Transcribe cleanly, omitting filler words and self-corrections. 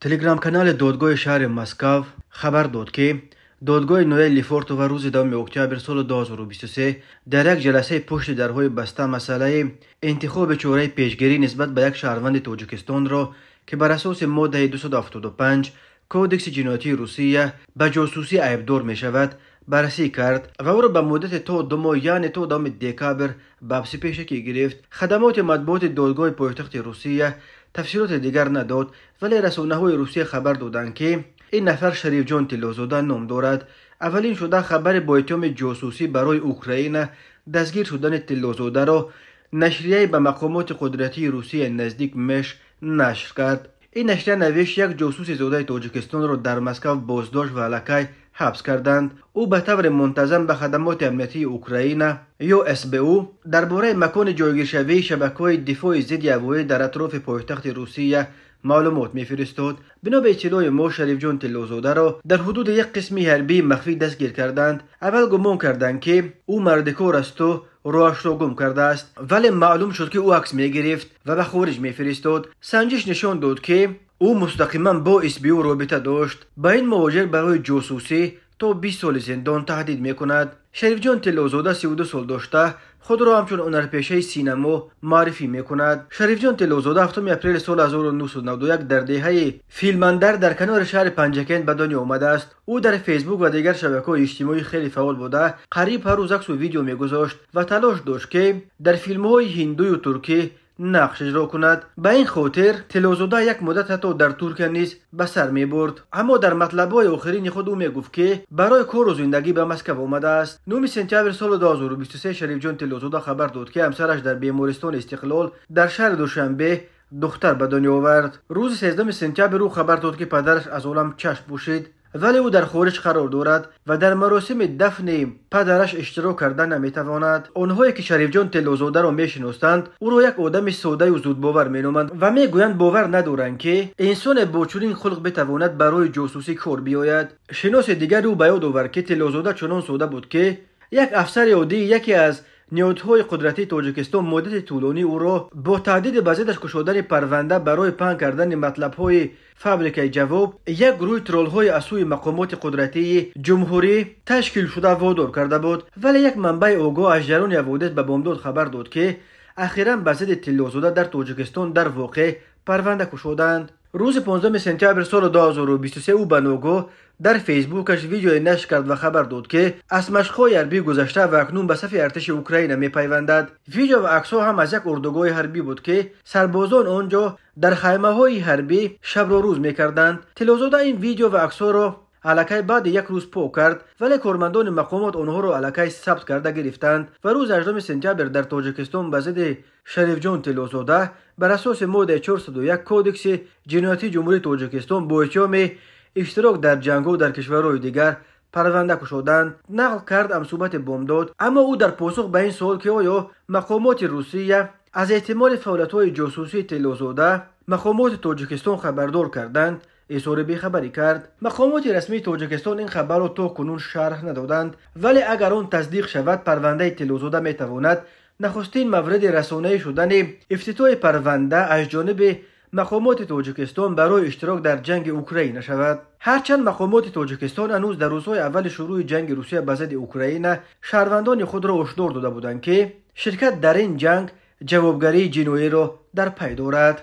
Телеграм-канали додгоҳи шаҳри Москав хабар дод, ки додгоҳи ноҳияи Лефортово рӯзи 10 октябр соли 2023 дар як ҷаласаи пушти дарҳои баста масъалаи интихоби чораи пешгирӣ нисбат ба як шаҳрванди Тоҷикистонро, ки бар асоси моддаи 275 Кодекси ҷиноятии Русия ба ҷосусӣ айбдор мешавад, баррасӣ кард ва ӯро ба муддати то 2 моҳ, яъне то 10 декабр ба ҳабси пешакӣ гирифт. Хадамоти матбуоти додгоҳи пойтахти Русия тафсилоти дигар надод, вале расонаҳои Русия хабар доданд, ки ин нафар Шарифҷон Тиллозода ном дорад. Аввалин шуда хабари бо иттиҳоми ҷосусӣ барои Украина дастгир шудани Тиллозодаро нашрияи ба мақомоти қудратии Русия наздик Меш нашр кард. Ин нашрия навишт, як ҷосуси зодаи Тоҷикистонро дар Москав боздошт ва аллакай ҳабс карданд. Ӯ ба таври мунтазам ба хадамоти амниятии Украина ё СБУ дар бораи макони ҷойгиршавии шабакаҳои дифои зидди ҳавоӣ дар атрофи пойтахти Русия маълумот мефиристод. Бино ба иттилои мо, Шарифҷон Тиллозодаро дар ҳудуди як қисми ҳарбии махфӣ дастгир карданд. Аввал гумон карданд, ки ӯ мардикор асту роҳашро гум кардааст, вале маълум шуд, ки ӯ акс мегирифт ва ба хориҷ мефиристод. Санҷиш нишон дод, ки ӯ мустақиман бо СБУ робита дошт. Ба ин муҳоҷир барои ҷосусӣ то 20 соли зиндон таҳдид мекунад. Шарифҷон Тиллозода 32 сол дошта, худро ҳамчун ҳунарпешаи синамо муаррифӣ мекунад. Шарифҷон Тиллозода 7 апрели соли 1991 дар деҳаи Филмандар дар канори шаҳри Панҷакент ба дунё омадааст. Ӯ дар Фейсбук ва дигар шабакаҳои иҷтимоӣ хеле фаъол буда, қариб ҳар рӯз аксу видео мегузошт ва талош дошт, ки дар филмҳои ҳиндую туркӣ нақш иҷро кунад. Ба ин хотир Тиллозода як муддат ҳатто дар Туркия низ ба сар мебурд. Аммо дар матлабҳои охирини худ ӯ мегуфт, ки барои кору зиндагӣ ба Москав омадааст. 9 сентябр соли 2023 Шарифҷон Тиллозода хабар дод, ки ҳамсараш дар бемористони Истиқлол дар шаҳри Душанбе духтар ба дунё овард. Рӯзи 13 сентябр ӯ хабар дод, ки падараш аз олам чашм пӯшид, вале ӯ дар хориҷ қарор дорад ва дар маросими дафни падараш иштирок карда наметавонад. Онҳое ки Шарифҷон Тиллозодаро мешиностанд, ӯро як одами содаю зудбовар меноманд ва мегӯянд, бовар надоранд, ки инсоне бо чунин хулқ битавонад барои ҷосусӣ кор биёяд. Шиноси дигари ӯ ба ёд овард, ки Тиллозода чунон сода буд, ки як афсари оддии яке аз ниҳодҳои қудратии Тоҷикистон муддати тӯлонӣ ӯро бо таҳдиди ба зиддаш кушодани парванда барои паҳн кардани матлабҳои фабрикаи ҷавоб, як гурӯҳи троллҳои аз сӯи мақомоти қудратии ҷумҳурӣ ташкил шуда водор карда буд. Вале як манбаи огоҳ аз ҷараёни ҳаводис ба Бомдод хабар дод, ки ахиран ба зидди Тиллозода дар Тоҷикистон дар воқеъ парванда кушоданд. Рӯзи 15 сентябр соли 2023 ӯ ба ногоҳ дар Фейсбукаш видеое нашр кард ва хабар дод, ки аз машқҳои ҳарбӣ гузашта ва акнун ба сафи артиши Украина мепайвандад. Видео ва аксҳо ҳам аз як урдугоҳи ҳарбӣ буд, ки сарбозон он ҷо дар хаймаҳои ҳарбӣ шабро рӯз мекарданд. Тиллозода ин видео ва аксҳоро аллакай баъди як рӯз пок кард, вале кормандони мақомот онҳоро аллакай сабт карда гирифтанд ва рӯзи 8 сентябр дар Тоҷикистон ба зидди Шарифҷон Тиллозода бар асоси моддаи 401 Кодекси ҷиноятии Ҷумҳурии Тоҷикистон бо иттиҳоми иштирок дар ҷангҳо дар кишварҳои дигар парванда кушоданд, нақл кард ҳамсӯҳбати Бомдод. Аммо ӯ дар посух ба ин суол, ки оё мақомоти Русия аз эҳтимоли фаъолиятҳои ҷосусии Тиллозода мақомоти Тоҷикистон хабардор карданд, изҳори бехабарӣ кард. Мақомоти расмии Тоҷикистон ин хабарро то кунун шарҳ надоданд, вале агар он тасдиқ шавад, парвандаи Тиллозода метавонад нахустин мавриди расонаӣ шудани ифтитоҳи парванда аз ҷониби мақомоти Тоҷикистон барои иштирок дар ҷанги Украина шавад. Ҳарчанд мақомоти Тоҷикистон ҳанӯз дар рӯзҳои аввали шурӯъи ҷанги Русия ба зидди Украина шаҳрвандони худро ҳушдор дода буданд, ки ширкат дар ин ҷанг ҷавобгарии ҷиноиро дар пай дорад.